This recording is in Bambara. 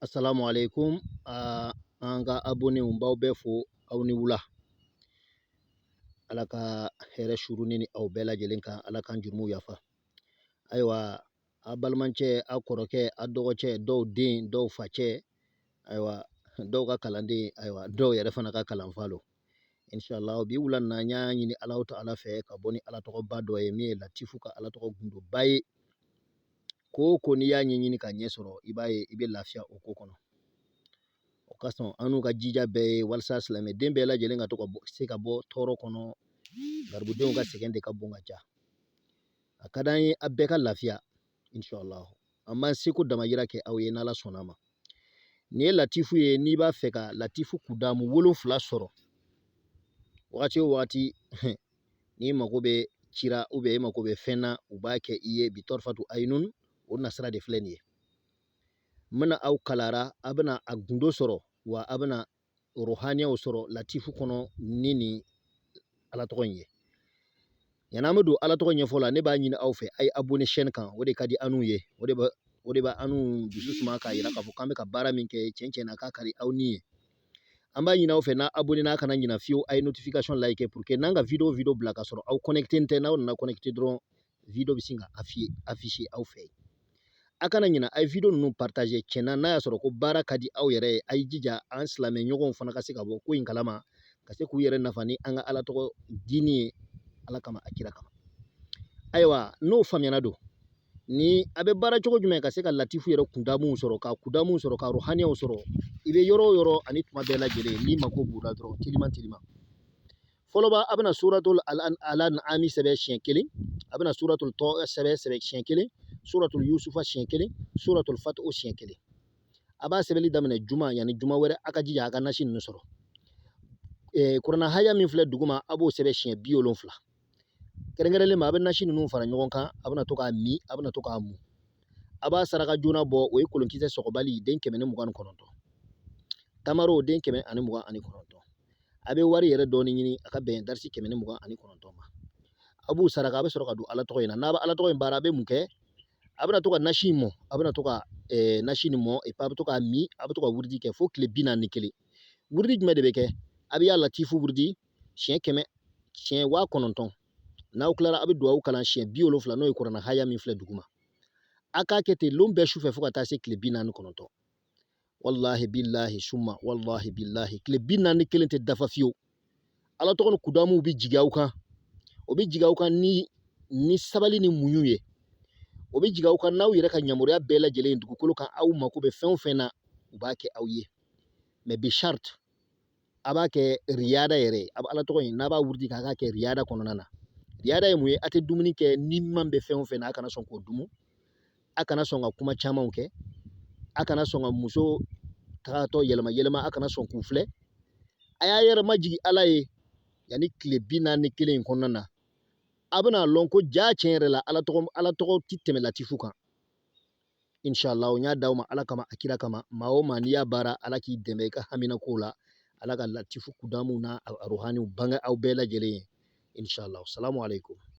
Asalamu alaikum. An ka abonnéw, n b'aw bɛɛ fo, aw ni wula. Ala ka hɛrɛ suru ne ni aw bɛɛ lajɛlen kan. Ala k'an jurumuw yafa. Ayiwa, a balimacɛ, a kɔrɔkɛ, a dɔgɔcɛ, dɔw den, dɔw facɛ, ayiwa, dɔw ka kalanden, ayiwa, dɔw yɛrɛ fana ka kalanfa lo. Inshallah, bi wula na, n y'a ɲini Alahu Taala fɛ ka bɔ ni Ala tɔgɔba dɔ ye, min ye Latifu ka Ala tɔgɔ gundoba ye. Ko o ko n'i y'a ɲɛɲini ka ɲɛ sɔrɔ, i b'a ye i bɛ lafiya o ko kɔnɔ. O ka sɔn an n'u ka jija bɛɛ ye walasa silamɛden bɛɛ lajɛlen ka to ka se ka bɔ tɔɔrɔ kɔnɔ. Garibudenw ka sɛgɛn de ka bon ka ca. A ka d'an ye a bɛɛ ka lafiya. Inshallah, an b'an seko damayira kɛ aw ye, n'Ala sɔnna a ma. Nin ye Latifu ye. N'i b'a fɛ ka Latifu kudamu 7 sɔrɔ wagati o wagati, n'i mago bɛ cira ou bien i mago bɛ fɛn na, u b'a kɛ i ye bi tɔrɔfatu ayinun. O nasira de filɛ nin ye. N bɛna aw kalara, a bɛna a gundo sɔrɔ, wa a bɛna ruhaniyaw sɔrɔ Latifu kɔnɔ ni nin Ala tɔgɔ in ye. Yanni an bɛ don Ala tɔgɔ ɲɛfɔ la, ne b'a ɲini aw fɛ, a ye abonné chaîne kan. O de ka di anw ye, o de b'a anw dusu suma k'a yira k'a fɔ k'an bɛ ka baara min kɛ tiɲɛ tiɲɛ na, k'a ka di aw ni ye. An b'a ɲini aw fɛ, n'a abonné n'a kana ɲina fiyewu, a ye notification like pour que n'an ka vidéo bila ka sɔrɔ aw connecté tɛ, n'aw nana connecté dɔrɔn, vidéo bɛ sin ka afficher aw fɛ yen. A kana ɲina, a ye vidéo ninnu partager. Tiɲɛna, n'a y'a sɔrɔ ko baara ka di aw yɛrɛ ye, a ye jija an silamɛ ɲɔgɔnw fana ka se ka bɔ ko in kalama, ka se k'u yɛrɛ nafa ni an ka Ala tɔgɔ diini ye, Ala kama, a kira kama. Ayiwa, n'o faamuyana don ni a bɛ baara cogo jumɛn ka se ka Latifu yɛrɛ kundamuw sɔrɔ, ka kudamuw sɔrɔ, ka ruhaniyaw sɔrɔ, i bɛ yɔrɔ o yɔrɔ ani tuma bɛɛ lajɛlen, n'i mako b'u la dɔrɔn, teliman teliman. Fɔlɔ ba, a bɛna suratul Al-An'ami sɛbɛn siɲɛ kelen, a bɛna suratul Tɔ sɛbɛn siɲɛ kelen, suratul Yusufa siɲɛ kelen, suratul Fatu siɲɛ kelen. A b'a sɛbɛnni daminɛ juma, yanni juma wɛrɛ, a ka jija a ka nasi ninnu sɔrɔ. Kuranna haya min filɛ duguma, a b'o sɛbɛn siɲɛ 70. Kɛrɛnkɛrɛnlen ma, a bɛ nasi ninnu fara ɲɔgɔn kan, a bɛna to k'a min, a bɛna to k'a mu. A b'a saraka joona bɔ, o ye kolonkisɛ sɔgɔbali den 129, tamaro den 129. A bɛ wari yɛrɛ dɔɔni ɲini, a ka bɛn darisi 129 ma. A b'u saraka, a bɛ sɔrɔ ka don Ala tɔgɔ in na. N'a bɛ Ala tɔgɔ in baara, a bɛ mun kɛ? A bɛna to ka nasi in mɔ, a bɛna to ka nasi nin mɔ, et puis a bɛ to k'a min, a bɛ to ka wurudi kɛ fo tile 41. Wurudi jumɛn de bɛ kɛ? A bɛ y'a Latifu wurudi siɲɛ 100, siɲɛ 9000. N'aw tilara, a bɛ duwawu kalan siɲɛ 70, n'o ye kuranna haya min filɛ duguma. A k'a kɛ ten lon bɛɛ sufɛ fo ka taa se tile 49. Walahi bilahi suma walahi bilahi, tile 41 tɛ dafa fiyewu. Ala tɔgɔ ni kudamuw bɛ jigin aw kan. O bɛ jigin aw kan ni sabali ni muɲu ye. O bɛ jigin aw kan n'aw yɛrɛ ka yamaruya bɛɛ lajɛlen ye dugukolo kan. Aw mako bɛ fɛn o fɛn na, u b'a kɛ aw ye, mais bi charte, a b'a kɛ riyada yɛrɛ. A bɛ Ala tɔgɔ in, n'a b'a wurudi k'a k'a kɛ riyada kɔnɔna na. Riyada ye mun ye? A tɛ dumuni kɛ ni man bɛ fɛn o fɛn na, a kana sɔn k'o dumu, a kana sɔn ka kuma camanw kɛ, a kana sɔn ka muso tagatɔ yɛlɛma yɛlɛma, a kana sɔn k'u filɛ. A y'a yɛrɛ majigi Ala ye yanni tile 41 in kɔnɔna na. A bɛna lɔn ko ja tiɲɛ yɛrɛ la, Ala tɔgɔ ti tɛmɛ Latifu kan. Inshallah, n y'a d'aw ma Ala kama, a kira kama. Maa o maa n'i y'a baara, Ala k'i dɛmɛ i ka hamina kow la. Ala ka Latifu kudamuw n'a ruhaniw bange aw bɛɛ lajɛlen ye, inshallah. Salamu alaikum.